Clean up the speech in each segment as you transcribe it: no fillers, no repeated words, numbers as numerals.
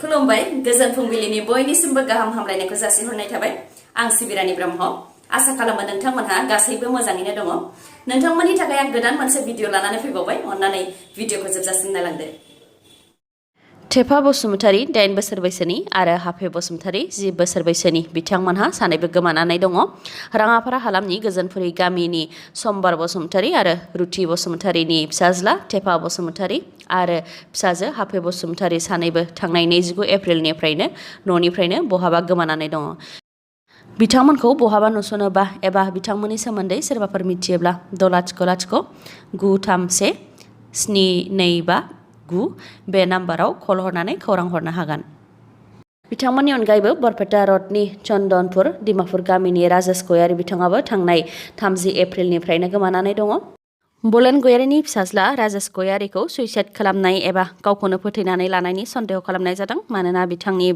खुलुमबाय गोजोन फुंबिलिनि बयनिसिमबो गाहाम हामलायनायखौ जासिहरनाय थाबाय आं सिबिरानि ब्रह्म आसा खालामो नोंथांमोनहा गासैबो मोजाङैनो दङ नोंथांमोननि थाखाय आं गोदान मोनसे भिडिअ लानानै फैबावबाय अन्नानै भिडिअखौ जोबजासिम नायलांदो थेफा बसुमतारी 8 बोसोर बैसोनि आरो हाफे बसुमतारी 10 बोसोर बैसोनि बिथांमोनहा सानैबो गोमानानै दङ राङापारा हालामनि गोजोनपुरी गामिनि समबार बसुमतारी आरो रुथि बसुमतारीनि फिसाज्ला थेफा बसुमतारी आरो फिसाजो हाफे बसुमतारी सानैबो थांनाय 29 एप्रिलनिफ्रायनो न'निफ्रायनो बहाबा गोमानानै दङ बिथांमोनखौ बहाबा नुसनोबा एबा बिथांमोननि सोमोन्दै सोरबाफोर मिथियोब्ला 6-9 बे नाम्बाराव कल हरनानै खौरां हरनो हागोन बिथांमोननि अनगायैबो बरपेटा रडनि चन्दनपुर डिमापुर गामिनि राजेश गयारी बिथाङाबो थांनाय 30 एप्रिलनिफ्रायनो गोमानानै दङ बलेन गयारीनि फिसाज्ला राजेश गयारीखौ सुइसाइड खालामनाय एबा गावखौनो फोथैनानै लानायनि सन्देह खालामनाय जादों मानोना बिथांनि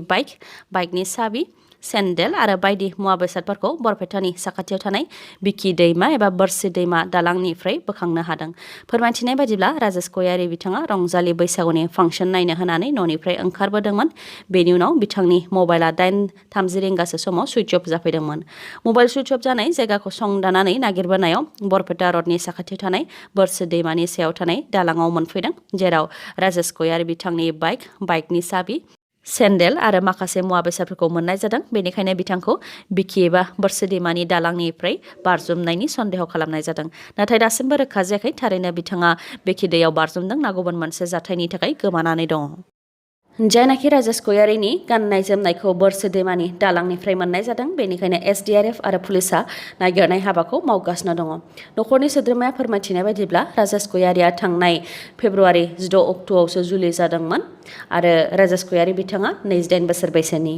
बाइकनि साबि सेन्देल आरो बायदि मुवा बेसादफोरखौ बरपेटानि साखाथियाव थानाय बिखि दैमा एबा बोरसि दैमा दालांनिफ्राय बोखांनो हादों फोरमायथिनाय बायदिब्ला राजेश गयारी बिथाङा रंजालि बैसागुनि फांसन नायनो होनानै न'निफ्राय ओंखारबोदोंमोन बेनि उनाव बिथांनि मबाइला 8:30 रिंगासो समाव सुइच अफ जाफैदोंमोन मबाइल सुइच अफ जानाय जायगाखौ संदानानै नागिरबोनायाव बरपेटा रडनि साखाथियाव थानाय बोरसि दैमानि सायाव थानाय दालाङाव मोनफैदों जेराव राजेश गयारी बिथांनि बाइकनि साबि सेन्देल आरो माखासे मुवा बेसादफोरखौ मोननाय जादों बेनिखायनो बिथांखौ बिखि एबा बोरसि दैमानि दालांनिफ्राय बारजुमनायनि सन्देह खालामनाय जादों नाथाय दासिमबो रोखा जायाखै थारैनो बिथाङा बिखि दैयाव बारजुमदों ना गुबुन मोनसे जाथायनि थाखाय गोमानानै दङ जायनाखि राजेश गयारीनि गाननाय जोमनायखौ बोरसि दैमानि दालांनिफ्राय मोननाय जादों बेनिखायनो SDRF आरो पुलिसा नागिरनाय हाबाखौ मावगासिनो दङ न'खरनि सोद्रोमाया फोरमायथिनाय बायदिब्ला राजेश गयारीया थांनाय फेब्रुवारि 16 अक्ट'आवसो जुलि जादोंमोन आरो राजेश गयारी बिथाङा 28 बोसोर बैसोनि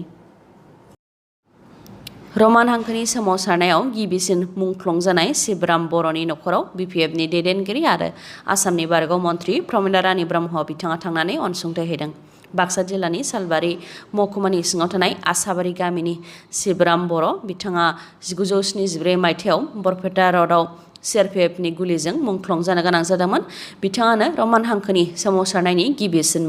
रमान हांखोनि सोमावसारनायाव गिबिसिन मुंख्लं जानाय शिवराम बर'नि न'खराव BPFनि दैदेनगिरि आरो आसामनि बारग' मन्त्रि प्रमिला रानी ब्रह्म बिथाङा थांनानै अनसुंथाइ होदों बाक्सा जिल्लानि सालबारि महकुमानि सिङाव थानाय आसाबारि गामिनि शिवराम बर' बिथाङा 1974 मायथाइयाव बरपेटा रडआव CRPFनि गुलिजों मुंख्लं जानो गोनां जादोंमोन बिथाङानो रमान हांखोनि सोमावसारनायनि गिबिसिन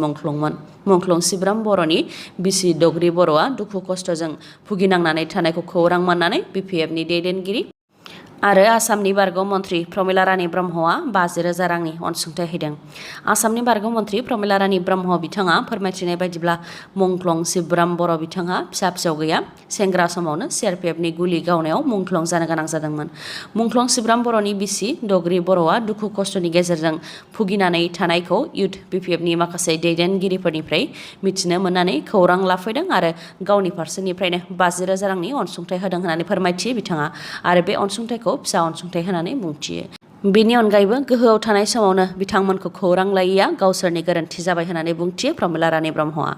मुंख्लं शिवराम बर'नि बिसि दग्रि बर'आ दुखु खस्थ'जों भुगिनांनानै थानायखौ खौरां मोननानै BPFनि दैदेनगिरि आरो आसामनि बारग' मन्त्रि प्रमिला रानी ब्रह्मआ 50,000 रांनि अनसुंथाइ होदों आसामनि बारग' मन्त्रि प्रमिला रानी ब्रह्म बिथाङा फोरमायथिनाय बायदिब्ला मुंख्लं शिवराम बर' बिथाङा फिसा गैया सेंग्रा समावनो CRPFनि गुलि गावनायाव मुंख्लं जानो गोनां जादोंमोन मुंख्लं शिवराम बर'नि बिसि दग्रि बर'आ दुखु खस्थ'नि गेजेरजों भुगिनानै थानायखौ इउथ BPFनि माखासे दैदेनगिरिफोरनिफ्राय मिथिनो मोननानै खौरां लाफैदों आरो गावनि फारसेनिफ्रायनो 50,000 रांनि अनसुंथाइ होदों होननानै फोरमायथियो बिथाङा आरो बे अनसुंथाइखौ फिसा अनसुंथाइ होनानै बुंथियो बेनि अनगायैबो गोहोआव थानाय समावनो बिथांमोनखौ खौरां लायैया गावसोरनि गोरोन्थि जाबाय होननानै बुंथियो प्रमिला रानी ब्रह्मआ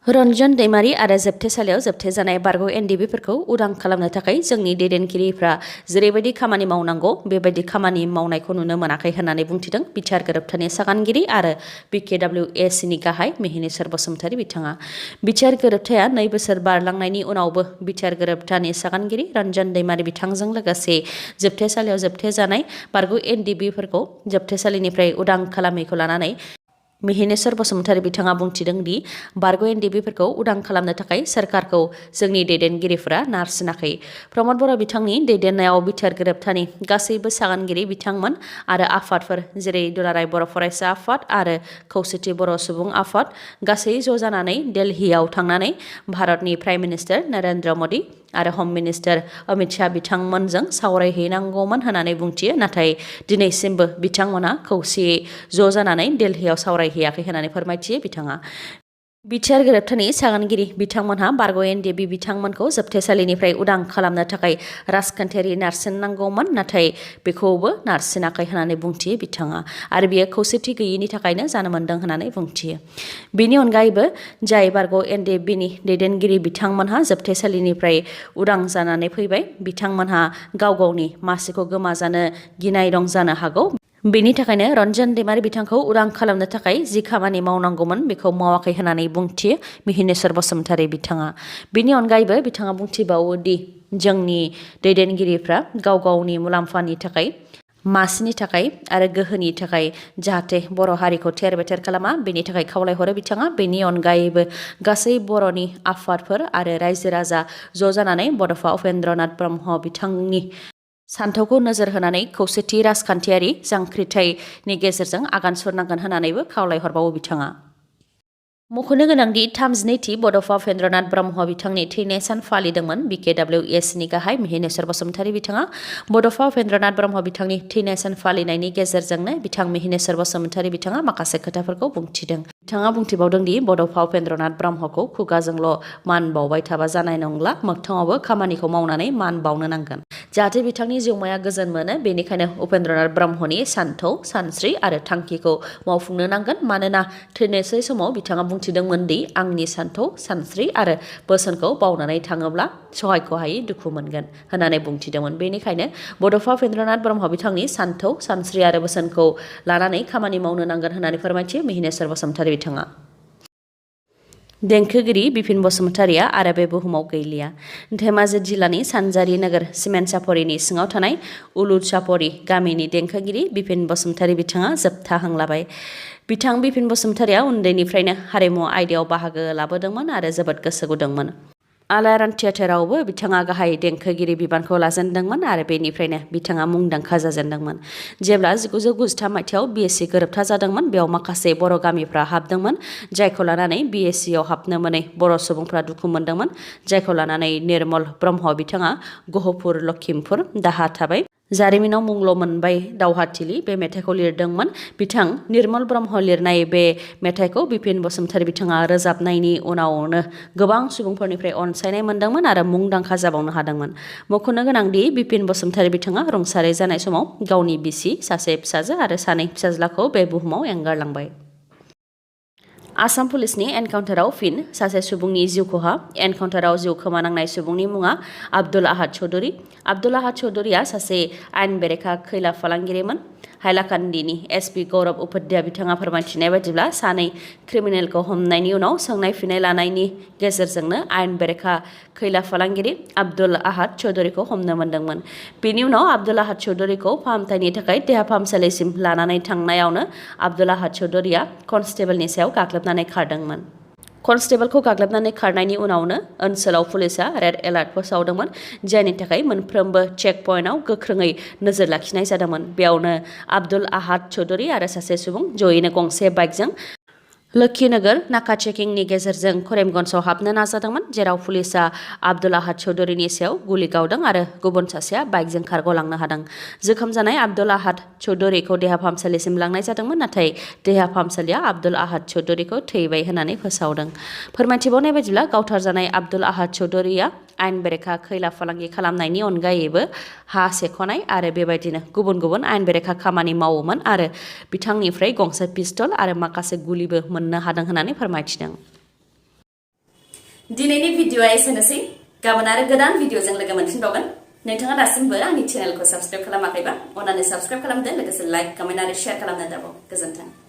रन्जन दैमारि आरो जोबथेसालियाव जोबथेजानाय बारग' NDBफोरखौ उदां खालामनो थाखाय जोंनि दैदेनगिरिफ्रा जेरैबायदि खामानि मावनांगौ बेबायदि खामानि मावनायखौ नुनो मोनाखै होननानै बुंथिदों बिचार गोरोबथानि सागानगिरि आरो BKWACनि गाहाय मिहिनेश्वर बसुमतारी बिथाङा बिचार गोरोबथाया 2 बोसोर बारलांनायनि उनावबो बिचार गोरोबथानि सागानगिरि रन्जन दैमारि बिथांजों लोगोसे जोबथेसालियाव जोबथेजानाय बारग' NDBफोरखौ जोबथेसालिनिफ्राय उदां खालामैखौ लानानै मिहिनेश्वर बसुमतारी बिथाङा बुंथिदों दि बारग' NDBफोरखौ उदां खालामनो थाखाय सोरखारखौ जोंनि दैदेनगिरिफोरा नारसिनाखै प्रमद बर' बिथांनि दैदेननायाव बिटिआर गोरोबथानि गासैबो सागानगिरि बिथांमोन आरो आफादफोर जेरै दुलाराय बर' फरायसा आफाद आरो खौसेथि बर' सुबुं आफाद गासै ज' जानानै दिल्लीयाव थांनानै भारतनि प्राइम मिनिस्टार नरेन्द्र मदि आरो हम मिनिस्टार अमित शाह बिथांमोनजों सावरायहैनांगौमोन होननानै बुंथियो नाथाय दिनैसिमबो बिथांमोना खौसेयै ज' जानानै दिल्लीयाव सावरायहैयाखै होननानै फोरमायथियो बिथाङा बिटिआर गोरोबथानि सागानगिरि बिथांमोनहा बारग' NDB बिथांमोनखौ जोबथेसालिनिफ्राय उदां खालामनो थाखाय राजखान्थियारि नारसिननांगौमोन नाथाय बेखौबो नारसिनाखै होननानै बुंथियो बिथाङा आरो बियो खौसेथि गैयिनि थाखायनो जानो मोन्दों होननानै बुंथियो बेनि अनगायैबो जाय बारग' NDBनि दैदेनगिरि बिथांमोनहा जोबथेसालिनिफ्राय उदां जानानै फैबाय बिथांमोनहा गावनि मासिखौ गोमाजानो गिनाय दं जानो हागौ बेनि थाखायनो रन्जन दैमारि बिथांखौ उदां खालामनो थाखाय जि खामानि मावनांगौमोन बेखौ मावाखै होननानै बुंथियो मिहिनेश्वर बसुमतारी बिथाङा बेनि अनगायैबो बिथाङा बुंथिबावो दि जोंनि दैदेनगिरिफ्रा गावनि मुलाम्फानि थाखाय मासिनि थाखाय आरो गोहोनि थाखाय जाहाथे बर' हारिखौ थेर बेथेर खालामा बेनि थाखाय खावलायहरो बिथाङा। बेनि अनगायैबो गासै बर'नि आफादफोर आरो रायजो राजा ज' जानानै बड'फा उपेन्द्रनाथ ब्रह्म बिथांनि सान्थौखौ नोजोर होनानै खौसेथि राजखान्थियारि जांख्रिथायनि गेजेरजों आगान सुरनांगोन होननानैबो खावलायहरबावो बिथाङा। मख'नो गोनांदि 32थि बड'फा उपेन्द्रनाथ ब्रह्म बिथांनि थैनाय सान फालिदोंमोन BKWSनि गाहाय मिहिनेश्वर बसुमतारी बिथाङा। बड'फा उपेन्द्रनाथ ब्रह्म बिथांनि थैनाय सान फालिनायनि गेजेरजोंनो बिथां मिहिनेश्वर बसुमतारी बिथाङा माखासे खोथाफोरखौ बुंथिदों। बिथाङा बुंथिबावदों दि बड'फा उपेन्द्रनाथ ब्रह्मखौ खुगाजोंल' मान बावबाय थाबा जानाय नंला, मोगथाङावबो खामानिखौ मावनानै मान बावनो नांगोन। जाहाथे बिथांनि जिउमाया गोजोन मोनो बेनिखायनो उपेन्द्रनाथ ब्रह्मनि सान्थौ सानस्रि आरो थांखिखौ मावफुंनो नांगोन। मानोना थैनोसै समाव बिथाङा बुंथिदोंमोन दि आंनि सान्थौ सानस्रि आरो बोसोनखौ बावनानै थाङोब्ला सहायख'हायै दुखु मोनगोन होननानै बुंथिदोंमोन। बेनिखायनो बड'फा उपेन्द्रनाथ ब्रह्म बिथांनि सान्थौ सानस्रि आरो बोसोनखौ लानानै खामानि मावनो नांगोन होननानै फोरमायथियो मिहिनेश्वर बसुमतारी बिथाङा। देंखोगिरि बिपिन बसुमतारीया आरो बे बुहुमाव गैलिया। धेमाजि जिल्लानि सानजारि नोगोर सिमेन्ट-चापरिनि सिङाव थानाय उलुर-चापरि गामिनि देंखोगिरि बिपिन बसुमतारी बिथाङा जोबथा हां लाबाय। बिथां बिपिन बसुमतारीया उन्दैनिफ्रायनो हारिमु आयदायाव बाहागो लाबोदोंमोन आरो जोबोद गोसो गुदुंमोन। आलायारन थियेटारावबो बिथाङा गाहाय देंखोगिरि बिबानखौ लाजेनदोंमोन आरो बेनिफ्रायनो बिथाङा मुंदांखा जाजेनदोंमोन। जेब्ला 1993 मायथाइयाव BSc गोरोबथा जादोंमोन बेयाव माखासे बर' गामिफ्रा हाबदोंमोन, जायखौ लानानै BScआव हाबनो मोनै बर' सुबुंफ्रा दुखु मोनदोंमोन। जायखौ लानानै निर्मल ब्रह्म बिथाङा गहपुर लखिमपुर दाहा थाबाय जारिमिनाव मुंल' मोनबाय दावहाथिलि बे मेथाइखौ लिरदोंमोन। बिथां निर्मल ब्रह्म लिरनाय बे मेथाइखौ बिपिन बसुमतारी बिथाङा रोजाबनायनि उनावनो गोबां सुबुंफोरनिफ्राय अनसायनाय मोनदोंमोन आरो मुंदांखा जाबावनो हादोंमोन। मख'नो गोनांदि बिपिन बसुमतारी बिथाङा रुंसारि जानाय समाव गावनि बिसि, सासे फिसाजो आरो सानै फिसाज्लाखौ बे बुहुमाव एंगारलांबाय। आसाम पुलिसनि एनकाउन्टाराव फिन सासे सुबुंनि जिउ खहा। एनकाउन्टाराव जिउ खोमानांनाय सुबुंनि मुङा आब्दुल आहाद चौधुरी। आब्दुल आहाद चौधुरीया सासे आयेन बेरेखा खैला फालांगिरिमोन। हाइलाकान्दिनि SP गौरब उपाध्याय बिथाङा फोरमायथिनाय बायदिब्ला सानै क्रिमिनेलखौ हमनायनि उनाव सोंनाय फिन्नाय लानायनि गेजेरजोंनो आयेन बेरेखा खैला फालांगिरि आब्दुल आहाद चौधुरीखौ हमनो मोन्दोंमोन। बेनि उनाव आब्दुल आहाद चौधुरीखौ फाहामथायनि थाखाय देहा फाहामसालिसिम लानानै थांनायावनो आब्दुल आहाद चौधुरीया कनस्टेबलनि सायाव गाग्लोबनानै खारदोंमोन। कनस्टेबलखौ गाग्लोबनानै खारनायनि उनावनो ओनसोलाव पुलिसा रेड एलार्ट फोसावदोंमन, जायनि थाखाय मोनफ्रोमबो चेक पइन्टआव गोख्रोङै नोजोर लाखिनाय जादोंमोन। बेयावनो आब्दुल आहाद चौधुरी आरो सासे सुबुं जयैनो गंसे बाइकजों लोक्षीनगर नाका चेकिंनि गेजेरजों करिमगन्जआव हाबनो नाजादोंमोन, जेराव पुलिसा आब्दुल आहाद चौधुरीनि सायाव गुलि गावदों आरो गुबुन सासेया बाइकजों खारग'लांनो हादों। जोखोम जानाय आब्दुल आहाद चौधुरीखौ देहा फाहामसालिसिम लांनाय जादोंमोन, नाथाय देहा फाहामसालिया आब्दुल आहाद चौधुरीखौ थैबाय होननानै फोसावदों। फोरमायथिबावनाय बायदिब्ला गावथारजानाय आब्दुल आहाद चौधुरीया आयेन बेरेखा खैला फालांगि खालामनायनि अनगायैबो हा सेख'नाय आरो बेबायदिनो गुबुन गुबुन आयेन बेरेखा खामानि मावोमोन आरो बिथांनिफ्राय गंसे पिस्तल आरो माखासे गुलिबो मोननो हादों होननानै फोरमायथिदों। दिनैनि भिडिअ'आ एसेनोसै। गाबोन आरो गोदान भिडिअ'जों लोगो मोनफिनबावगोन। नोंथाङा दासिमबो आंनि चेनेलखौ साबस्क्राइब खालामाखैबा अन्नानै साबस्क्राइब खालामदो, लोगोसे लाइक, कमेन्ट आरो शेयार खालामनो दाबाव। गोजोन्थों।